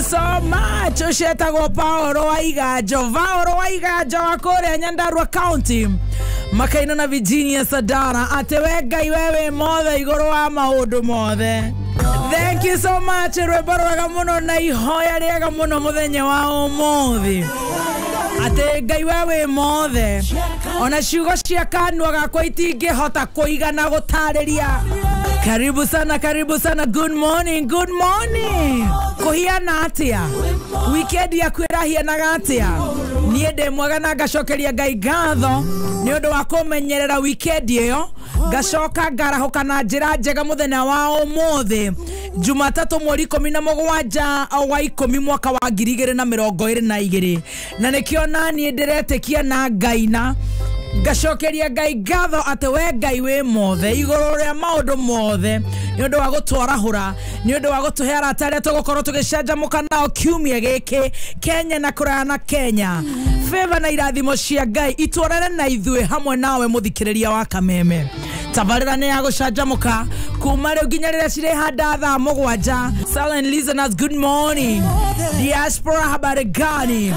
so much. Ũcetagwo Paolo wa Iganjo, Paolo wa Iganjo wa kũrĩa Nyandarua County, makaina na Virginia Sadara atĩ we Ngai wewe mothe igũrũ wa maũndũ mothe. Thank you so much. Rwĩmbo rwega mũno na ihoya rĩega mũno mũthenya wa ũmũthĩ, atĩ Ngai we wĩ mothe, ona ciugo cia kanua gakwa itingĩhota kũigana gũtarĩria. Karibu sana, karibu sana. Good morning, good morning. Kũhiana atĩa? Weekend yaku ĩrahianaga atĩa? Niĩ ndĩ mwega na ngacokeria Ngai ngatho nĩ ũndũ wa kũmenyerera weekend ĩyo, ngacoka ngarahũka na njĩra njega mũthenya wa ũmũthĩ, Jumatatũ mweri 17 wa 10 mwaka wa 2022, na nĩkĩo naniĩ ndĩretĩkia na ngaina ngacokeria Ngai ngatho atĩ we Ngai wĩ mothe igũrũ rĩa maũndũ mothe, nĩ ũndũ wa gũtwarahũra, nĩ ũndũ wa gũtũhe arata arĩa tũgũkorwo tũgĩcanjamũka nao kiumia gĩkĩ Kenya na kũraya na Kenya. Favor na irathimo cia Ngai itwarane na ithuĩ hamwe nawe mũthikĩrĩria wa Kameme. Tabarĩra nĩ ya gũcanjamũka kuma rĩu nginya rĩrĩa cirĩhanda thaa 7. Silent listeners, good morning. Diaspora, habari gani?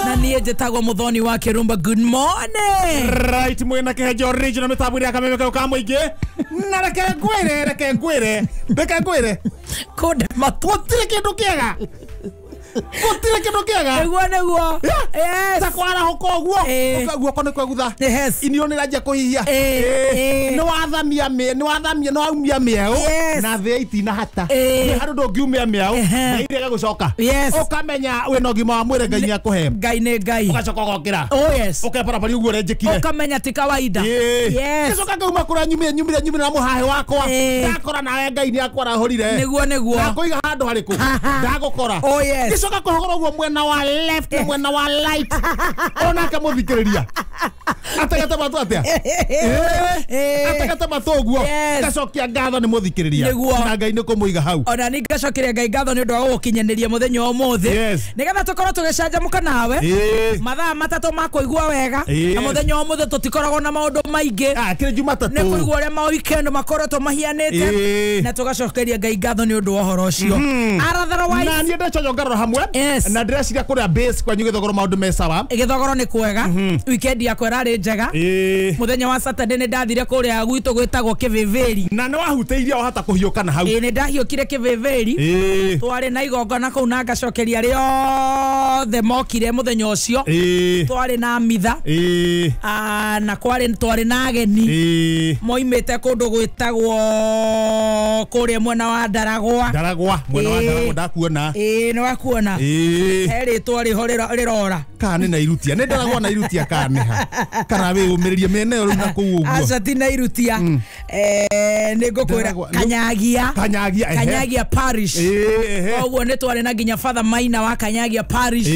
Na niĩ njĩtagwo Muthoni wa Kĩrumba, good morning. Right, mwena Kĩhenjo original mĩtambo ya Kameme kau ka mũingĩ. Na reke ngwĩre, reke ngwĩre, reke ngwĩre. Kũnde matũ. Gũtirĩ kĩndũ kĩega. Gũtirĩ kĩndũ kĩega. Nĩguo, nĩguo. Yes. Ta kwarahũka ũguo. Guoko nĩ kwegutha. Yes. Inio nĩ ranjia kũhihia. Nĩ wathamia nĩ wathamia, nĩ waumia mĩeũ. Na thĩa itinahata. Nĩ handũ ndũngiumia mĩeũ. Na irega gũcoka. Yes. Ũkamenya wĩna ũgima wa mwĩrĩ Ngai nĩakũhe. Ngai nĩ Ngai. Ũgacoka ũgokĩra. Oh yes. Ũkebarabari ũguo ũrenjĩkire. Ũkamenya ti kawaida. Yes. Gĩcoka ngauma kũrĩa nyumire nyumire nyumire na mũhahĩ wakwa. Ndakora nawe Ngai nĩakwarahũrire. Nĩguo, nĩguo. Ndakũiga handũ harĩkũ? Ndagũkora. Oh yes. Gĩcoka kũhogora ũguo mwena wa left na mwena wa right. Onake mũthikĩrĩria. Ategete matũ atĩa? Ategete matũ ũguo. Ngacokia ngatho nĩ mũthikĩrĩria. Na Ngai nĩ kũmũiga hau. Ona nĩ ngacokeria Ngai ngatho nĩ ũndũ wa gũgũkinyanĩria mũthenya wa ũmũthĩ. Nĩgetha tũkorwo tũgĩcanjamũka nawe. Mathaa 3 ma kũigua wega. Na mũthenya wa ũmũthĩ tũtikoragwo na maũndũ maingĩ. Kĩrĩ Jumatatũ. Nĩ kũigua ũrĩa ma weekend makoretwo mahianĩte. Na tũgacokeria Ngai ngatho nĩ ũndũ wa ũhoro ũcio. Otherwise, na niĩ ndecojo ngarora hamwe. Na ndĩreciria kũrĩa base kwanyu Gĩthogoro maũndũ me sawa. Gĩthogoro nĩ kwega. Weekend yakwa ĩrarĩ njega. Mũthenya wa Saturday nĩ ndathire kũrĩa gwitũ gwĩtagwo Kĩvĩvĩri. Na nĩ wahutĩirie wahota kũhiũka na hau. Nĩ ndahiũkire Kĩvĩvĩri. Twarĩ na igongona kũu na ngacokeria arĩa othe mokire mũthenya ũcio. Twarĩ na mitha. Na kwarĩ twarĩ na ageni. Moimĩte kũndũ gwĩtagwo kũrĩa mwena wa Ndaragwa. Ndaragwa, mwena wa Ndaragwa ndakuona. Nĩ wakuona. He rĩtwa rĩho rĩrora. Kana nĩ Nairutia. Nĩ Ndaragwa Nairutia kana nĩ ha? Kana wĩyũmĩrĩrie mĩena ĩyo rĩu na kũu ũguo. Aca ti Nairutia. Nĩ ngũkwĩra Kanyagia. Kanyagia, ehe. Kanyagia Parish. Koguo nĩ twarĩ na nginya Father Maina wa Kanyagia Parish.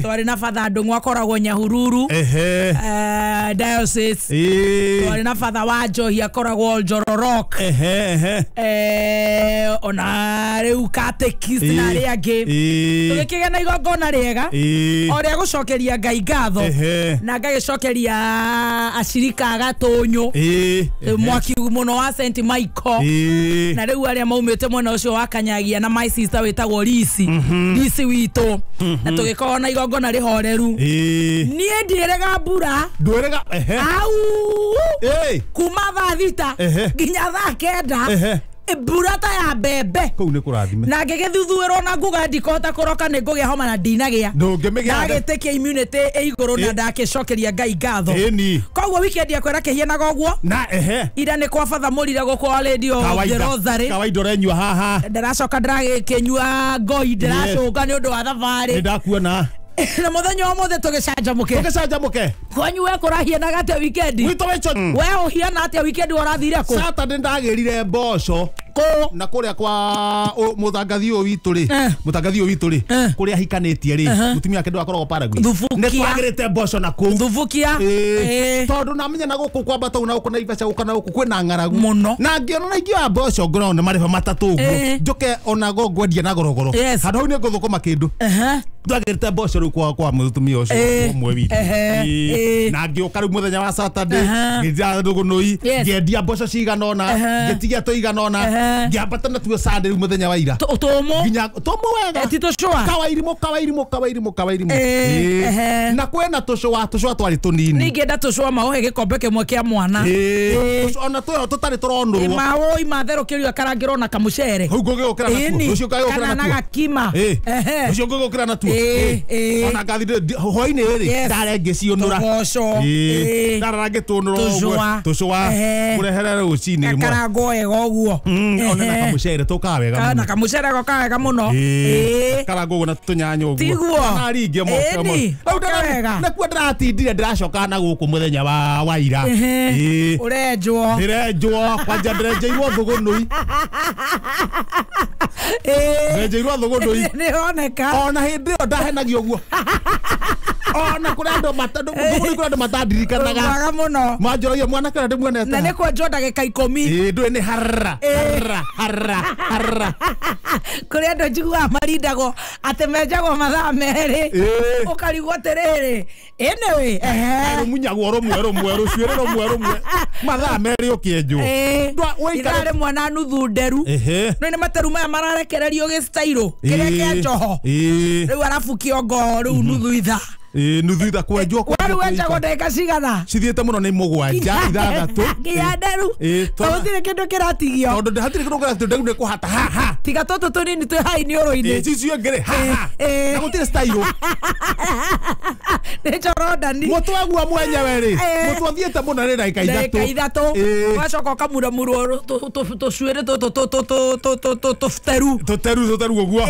Twarĩ na Father Ndung'u akoragwo Nyahururu. Diocese. Twarĩ na Father wa Njohi akoragwo Njororok. Ona rĩu catechist na arĩa angĩ. Tũgĩkĩgĩa na igongona rĩega. O rĩa gũcokeria Ngai ngatho. Na ngagĩcokeria acirika a Gatũnyũ. Mwaki mũno wa St Michael. Na rĩu arĩa maumĩte mwena ũcio wa Kanyagia na my sister wĩtagwo Lisi. Lisi witũ. Na tũgĩkorwo na igongona rĩhoreru. Niĩ ndiĩrega mbura. Ndwĩrega, ehe. Au. Kuma thaa 6 nginya thaa 9. Mbura ta ya mbembe. Kũu nĩ kũrathime. Na ngĩgĩthuthuĩrwo na nguga ndikũhota kũroka nĩ ngũgĩa homa na ndinagĩa. Ndũngĩmĩgĩa. Ndagĩtĩkia immunity ĩ igũrũ na ndakĩcokeria Ngai ngatho. Koguo weekend yakwa ĩrakĩhianaga ũguo. Na ehe. Ira nĩ kwa Father Mũrira gũkũ Radio The Rosary. Kawaida ũrenyua haha. Ndĩracoka ndĩragĩkĩnyua ngoi, ndĩracũnga nĩ ũndũ wa thabarĩ. Nĩ ndakuona. Na mũthenya wa ũmũthĩ tũgĩcanjamũke. Tũgĩcanjamũke. Kwanyu we kũrahianaga atĩa weekend? Gwitũ wĩcho. We ũhiana atĩa weekend ũrathire kũ? Saturday ndagĩrire mboco. Kũ? Na kũrĩa kwa mũtangathi ũyũ witũ rĩ, mũtangathi ũyũ witũ rĩ, kũrĩa ahikanĩtie rĩ, mũtumia wake ndwakoragwo Paraguay. Nĩ twagĩrĩte mboco na kũu. Thubukia. Tondũ namenya na gũkũ kwambata na gũkũ Naivasha gũka na gũkũ kwĩna ng'aragu. Mũno. Na ngĩona na ingĩoya mboco ngorwo nĩ marĩba matatũ ũguo. Njũke ona ngwendia na gorogoro. Handũ hau nĩ ngũthũkũma kĩndũ. Twagĩrĩte mboco rĩu kwa mũtumia ũcio ũmwe witũ. Na ngĩũka rĩu mũthenya wa Saturday, ngĩthiĩ Rũgũnũi, ngĩendia mboco cigana ũna, ngĩtigia tũigana ũna, Ngĩambata natuo Sunday rĩu mũthenya wa ira. Tũmũ. Nginya tũmũ wega. Ti tũcũa. Kawairimũ kawairimũ kawairimũ kawairimũ. Na kwĩna tũcũa tũcũa twarĩ tũnini. Ningĩenda tũcũa maũhe gĩkombe kĩmwe kĩa mwana. Ona tũyo tũtarĩ tũronũrwo. Maũi matherũkĩrio akarangĩrwo na kamũcere. Hau ngũgĩũkĩra natuo. Rũciũ ngagĩũkĩra natuo. Kana na gakima. Rũciũ ngũgĩũkĩra natuo. Ona ngathi hwainĩ rĩ ndare ngĩciũnũra. Tũboco. Ndarara ngĩtũnũra ũguo. Tũcũa. Kũrehere rũcinĩ rĩmwe. Gakarangwo wega ũguo. Ona na kamũcere tũkaga wega mũno. Na kamũcere gokaga wega mũno. Karangwo ũguo na tũnyanya ũguo. Tiguo. Na ringie moko. Nakuo ndĩratindire ndĩracoka na gũkũ mũthenya wa ira. Ũrenjwo. Ndĩrenjwo kwanja ndĩrenjeirwo thũgũnũi. Ndĩrenjeirwo thũgũnũi. Nĩroneka. Ona hĩndĩ ĩyo ndahenagio ũguo. Ona kũrĩ andũ thũgũnũi kũrĩ andũ matandirikanaga. Wega mũno. Manjũragia mwanake ũrĩa ndĩmuonete. Na nĩ kwenjwo ndagĩka 10. Ndũĩ nĩ harra harra harra harra. Kũrĩ andũ njiguaga marindagwo atĩ menjagwo mathaa 2. Ũkarigwo atĩrĩrĩ. Anyway, rũmunyagwo rũmwe rũmwe rũcuĩrĩ rũmwe rũmwe mathaa 2 ũkĩenjwo. Ithaa rĩmwe na nuthu nderu. No nĩ materu maya mararekererio gĩcitairũ kĩrĩa kĩa njoho. Rĩu arabu kĩongo rĩu nuthu ithaa. Nuthu ithaa kwenjwo. Rĩu wenjagwo ndagĩka cigana? Cithiĩte mũno nĩ 7 6. Nginya nderu. Tondũ gũtirĩ kĩndũ kĩratigio. Tondũ hatirĩ kĩndũ kĩratigio nderu nĩ kũhata ha ha. Tiga tũtũ tũnini twĩ haha iniũrũ-inĩ. Icio ingĩ ha ha. Na gũtirĩ style. Nĩ Jordan. Mũtwe guo mwenyewe rĩ. Mũtwe ũthiĩte mũno nĩ ndagĩka 3. Ndagĩka 3. Ũgacoka ũkamuramurwo tũcuĩrĩ tũtũ tũteru. Tũteru tũteru ũguo.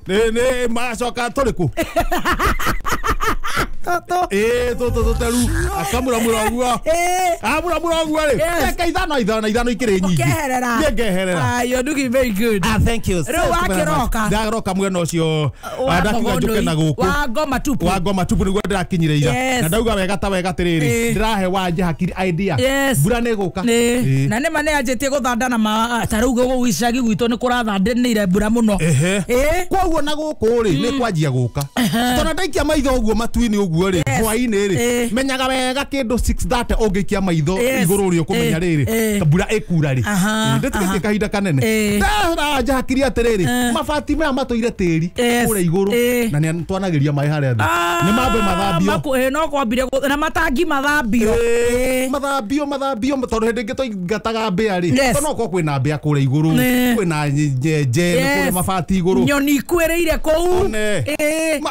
Nĩ magacoka tũrĩ kũ? Tũtũ tũteru akamuramura ũguo. Amuramura ũguo rĩ. Ndagĩka 5 5 5 ikĩrĩ nyingĩ. Ũkeherera. Niĩ ngeherera. You're looking very good. Thank you. Rĩu wakĩroka. Ndaroka mwena ũcio ndakiuga njũke na gũkũ. Wa ngoma tupu. Wa ngoma tupu nĩguo ndĩrakinyire ira. Na ndauga wega ta wega atĩrĩrĩ. Ndĩrahe wanja hakiri idea. Mbura nĩ ĩgũka. Na nĩ ma nĩ anjĩtie gũthanda na ta rĩu gũkũ gĩcagi gwitũ nĩ kũrathandanĩire mbura mũno. Koguo na gũkũ rĩ nĩ kwanjia gũka. Tondũ ndaikia maitho ũguo matu-inĩ ũguo rĩ hwainĩ rĩ menyaga wega kĩndũ 6:30 ũngĩikia maitho igũrũ rĩ ũkũmenya rĩrĩ mbura ĩkura rĩ. Ndĩtigĩtie kahinda kanene. Ndĩranja hakiri atĩrĩrĩ mabati maya matũire tĩri kũrĩa igũrũ na nĩ twanagĩria maĩ harĩa thĩ. Nĩ mambe mathambio. No kwambire na matangi mathambio. Mathambio mathambio tondũ hĩndĩ ĩngĩ twaingataga mbĩa rĩ. Tondũ no korwo kwĩna mbĩa kũrĩa igũrũ kwĩna nyenje kũrĩa mabati igũrũ. Nyoni ikuĩrĩire kũu.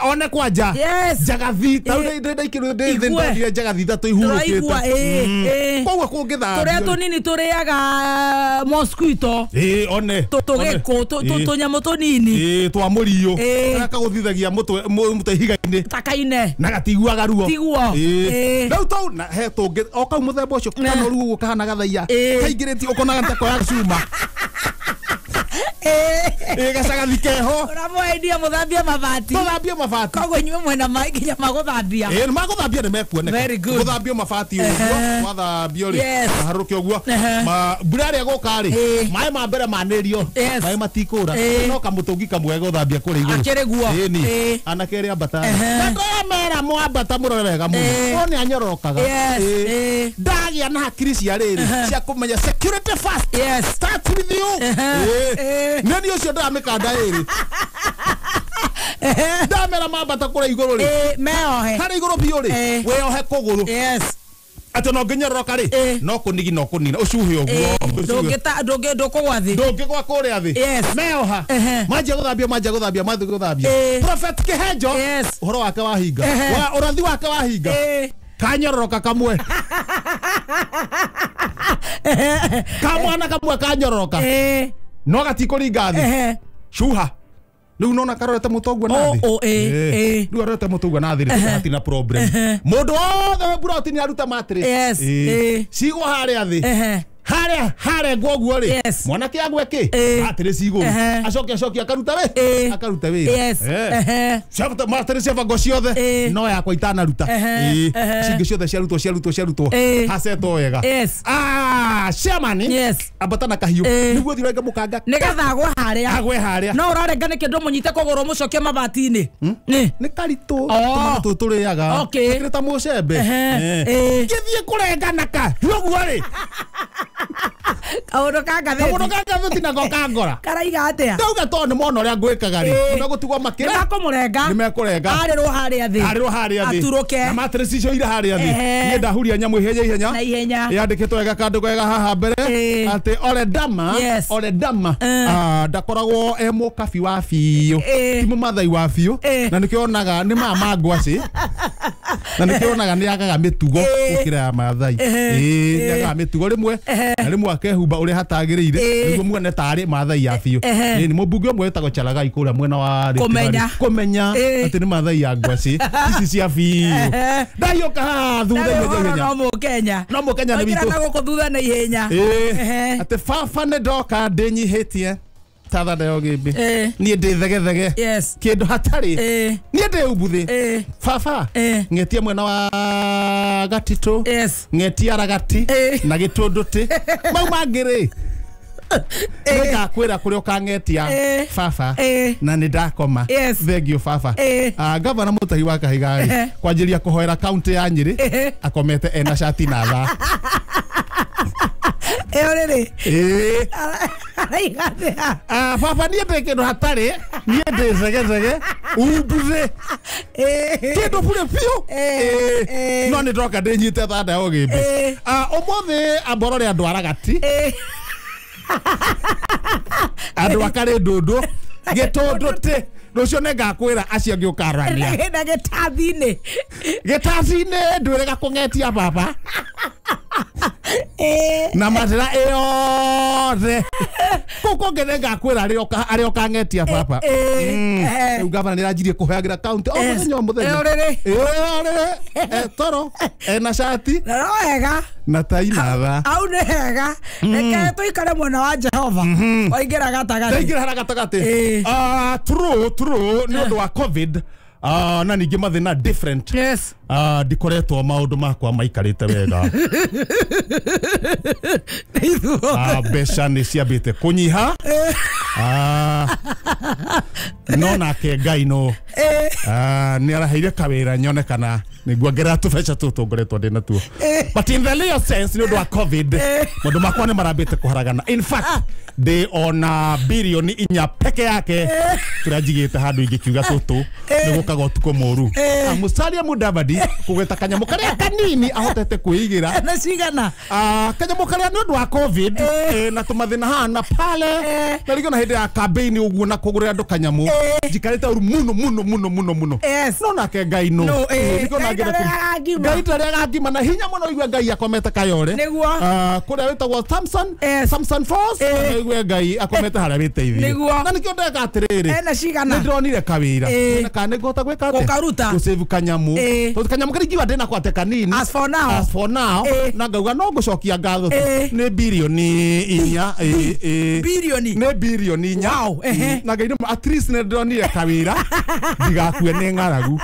One kwanja. Njagathi ta ndĩ njagathi ithatũ ihurũkĩte. Koguo kũngĩthambio. Tũrĩa tũnini tũrĩaga mosquito. One. Tũgĩkũ tũnyamũ tũnini. Twa mũriũ. Karĩa kagũthithagia mũtwe ihiga-inĩ. Ta kaine. Na gatiguaga ruo. Tiguo. Rĩu tũu na he tũngĩ o kau mũthemba ũcio kanoru ũguo kahana gathaiya. Kaingĩrĩtie ũkonaga ta koya cuma. Gacagathi keho. Ũramũendia mũthambie mabati. Mũthambie mabati. Koguo inyuĩ mwena maĩ nginya magũthambia. Magũthambia nĩ mekuoneka. Very good. Gũthambio mabati ũguo wathambio rĩ maharũke ũguo. Mbura ĩrĩa ĩgũka rĩ maĩ ma mbere manĩrio maĩ matikũra no kamũtũngi kamwe gũthambia kũrĩa igũrũ. Akĩrĩ guo. Anake arĩa ambata. Na mera mwambata mũrore wega mũno. O nĩ anyororokaga. Ndagĩa na hakiri cia rĩrĩ cia kũmenya security first. Start with you. Nĩ niĩ ũcio ndĩramĩkanda ĩrĩ. Ndamera mambata kũrĩa igũrũ rĩ. Meohe. Harĩa igũrũ biũ rĩ. Wĩohe kũgũrũ. Atĩ no ngĩnyororoka rĩ no kũnigi no kũnina ũcuhe ũguo. Ndũkũgwa thĩ. Ndũngĩgwa kũrĩa thĩ. Meoha. Manjia gũthambia manjia gũthambia manjia gũthambia. Prophet Kĩhenjo. Ũhoro wake wahinga. Ũrathi wake wahinga. Kanyororoka kamwe. Kamwana kamwe kanyororoka. No gatikũringa thĩ. Cuha. Rĩu nona karorete mũtwe ũguo na thĩ. Rĩu arorete mũtwe ũguo na thĩ rĩ hatirĩ na problem. Mũndũ wothe wĩ mburoti nĩ aruta mattress. Cigwo harĩa thĩ. Harĩa harĩa ngwo ũguo rĩ mwanake agwe kĩ mattress igũrũ acoke acoke akaruta wĩ akaruta wĩra. Mattress ciabangwo ciothe no yakwa itanaruta. Cingĩ ciothe ciarutwo ciarutwo ciarutwo hacetwo wega. Chairman ambata na kahiũ nĩguo thiĩ ũrenge mũkanga nĩgetha agwe harĩa agwe harĩa no ũrarenga nĩkĩ ndũmũnyite kũgũrũ mũcokie mabati-inĩ. Nĩ karitũ tũmwana tũtũ tũrĩaga. Gakĩrĩ ta mũcembe. Ngĩthiĩ kũrenga na kahiũ ũguo rĩ Kaundu ka ngathĩti. Kaundu ka ngathĩti nako kangora. Karaiga atĩa? Ndauga tondũ nĩ mona ũrĩa ngwĩkaga rĩ. Nĩ megũtigwo makĩra. Nĩ mekũmũrenga. Nĩ mekũrenga. Arĩrwo harĩa thĩ. Arĩrwo harĩa thĩ. Aturũke. Na matress icio ira harĩa thĩ. Niĩ ndahuria nyamũ ihenya ihenya. Na ihenya. Yandĩkĩtwo wega kandũ wega haha mbere atĩ Ole Dama, Ole Dama ndakoragwo e mũkabi wa biũ. Ti mũmathai wa biũ. Na nĩkĩo onaga nĩ ma ngwacĩ. Na nĩkĩo onaga nĩ agaga mĩtugo gũkĩra ya Mathai. Nĩ agaga mĩtugo rĩmwe na rĩmwe akehumba ũrĩa hatagĩrĩire nĩguo muone tarĩ Mathai ya biũ. Nĩ mũmbunge ũmwe wĩtagwo Chalagai kũrĩa mwena wa Rift Valley. Kũmenya atĩ nĩ Mathai ya ngwacĩ ici cia biũ. Ndaiũka haha thutha ihenya ihenya. No mũkenya. No mũkenya nĩ witũ. Na gũkũ thutha na ihenya. Atĩ baba nĩ ndoka ndĩnyihĩtie tathanda ya ũgĩmbĩ. Niĩ ndĩ thegethege. Kĩndũ hatarĩ. Niĩ ndĩ umbuthĩ. Baba ng'etie mwena wa Gatitũ. Ng'etie Aragati na Gĩtũndũtĩ. Mau mangĩ rĩ nĩngakwĩra kũrĩa ũkang'etia baba na nĩ ndakoma. Thengiũ baba. Gavana Mutahi wa Kahiga rĩ kwanjĩrĩria kũhoera kaunti ya Nyĩrĩ akomete ena cati na thaa. Ĩyo rĩrĩ. Araiga atĩa? Baba niĩ ndĩ kĩndũ hatarĩ, niĩ ndĩ zegezege umbuthĩ kĩndũ bure biũ. No nĩ ndoka ndĩnyite thanda ya ũgĩmbĩ. Ũmũthĩ amborore andũ Aragati, andũ a Karĩndũndũ, Gĩtũndũtĩ. Rũciũ nĩngakwĩra acio angĩ ũkarania. Na gĩtathi-inĩ. Gĩtathi-inĩ ndwĩrĩga kũng'etia baba. Na matĩra ĩyothe. Kũu kũngĩ nĩngakwĩra arĩa ũkang'etia baba. Rĩu gavana nĩaranjirie kũheagĩra kaunti o mũthenya o mũthenya. Ĩyo toro ena cati Na no wega. na tai na thaa. Au nĩ hega. Reke tũikare mwena wa Jehova. Waingĩra gatagatĩ. Ndaingĩra harĩa gatagatĩ. True true nĩ ũndũ wa COVID na ningĩ mathĩna different. Yes. Ndikoretwo maũndũ makwa maikarĩte wega. Mbeca nĩ ciambĩte kũnyiha. No nake Ngai no nĩ araheire kawĩra nyone kana nĩnguongerera tũbeca tũtũ ngoretwo ndĩ natuo. But in the real sense nĩ ũndũ wa COVID maũndũ makwa nĩ marambĩte kũharagana. In fact ndĩ ona 4 peke yake tũrĩa njigĩte handũ ingĩkiuga tũtũ nĩ gũkaga ũtukũ mũru. Musalia Mudavadi kũgweta kanyamũ karĩa kanini ahotete kwĩigĩra. Na cigana? Kanyamũ karĩa nĩ ũndũ wa COVID na tũmathĩna haha na pale na rĩngĩ ona hĩndĩ ya campaign ũguo na kũgũrĩra andũ kanyamũ njikarĩte ũru mũno mũno mũno mũno mũno. No nake Ngai no Ngai ndarĩaga ngima na hinya mũno igue Ngai akomete Kayore. Kũrĩa wĩtagwo Samson Samson Falls na igue Ngai akomete harĩa wĩteithie. Na nĩkĩo ndeka atĩrĩrĩ nĩ ndĩronire kawĩra na kana nĩngũhota gwĩka atĩa gũkaruta gũsave kanyamũ tondũ kanyamũ karĩa ingiuga ndĩnako atĩ kanini as for now as for now na ngauga no ngũcokia ngatho nĩ 4 billioni nĩ 4 billioni. Na Ngai at least nĩ ndĩronire kawĩra ndigakue nĩ ng'aragu.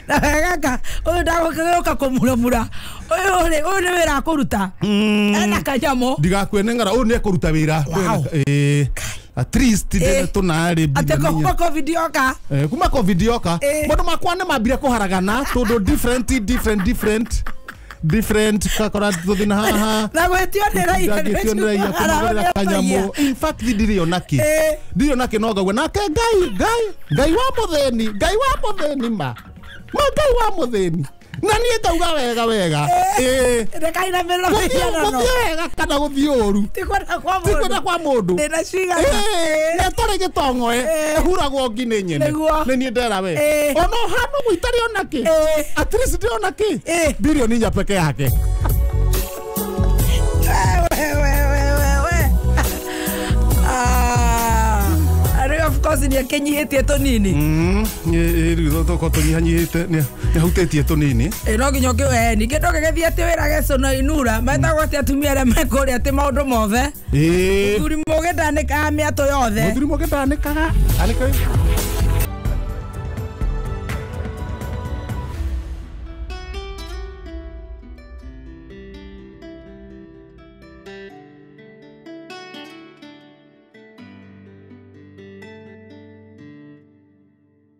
Na gaka ũyũ ndagũka kũmuramura ũyũ rĩ ũyũ nĩ wĩra akũruta ena kanyamũ ndigakue nĩ ng'aragu ũyũ nĩ ekũruta wĩra. At least ndĩna tũnarĩ atĩ kuma COVID yoka. Kuma COVID yoka maũndũ makwa nĩ mambire kũharagana tondũ different different different different kakora tũthĩna haha na gwĩtio nĩ raia gwĩtio nĩ raia kũmũgũrĩra kanyamũ. In fact ndirĩ ona kĩ ndirĩ ona kĩ no ngaigua nake Ngai Ngai Ngai wa mũthĩni Ngai wa mũthĩni ma ma Ngai wa mũthĩni na niĩ ngauga wega wega rekainamĩrĩra mĩhianano gũthiĩ wega kana gũthiĩ ũru ti kwenda kwa mũndũ ti kwenda kwa mũndũ ndĩna cigana na ĩtarĩ gĩtong'oe ĩhuragwo ngi nĩ nyene nĩ niĩ ndera we ona ũhana ũguo itarĩ ona kĩ at least ndĩ ona kĩ 4 billion peke yake. Of course nĩ akenyihĩtie tũnini. Rĩu tũkorwo tũnyihanyihĩte nĩ ahutĩtie tũnini. No nginya ningĩ ndũgĩgĩthiĩ atĩ wĩra Gecũna Inura metagwo atĩ atumia arĩa me kũrĩa atĩ maũndũ mothe. Mũthuri mũgĩ ndanĩkaga mĩatũ yothe. Mũthuri mũgĩ ndanĩkaga.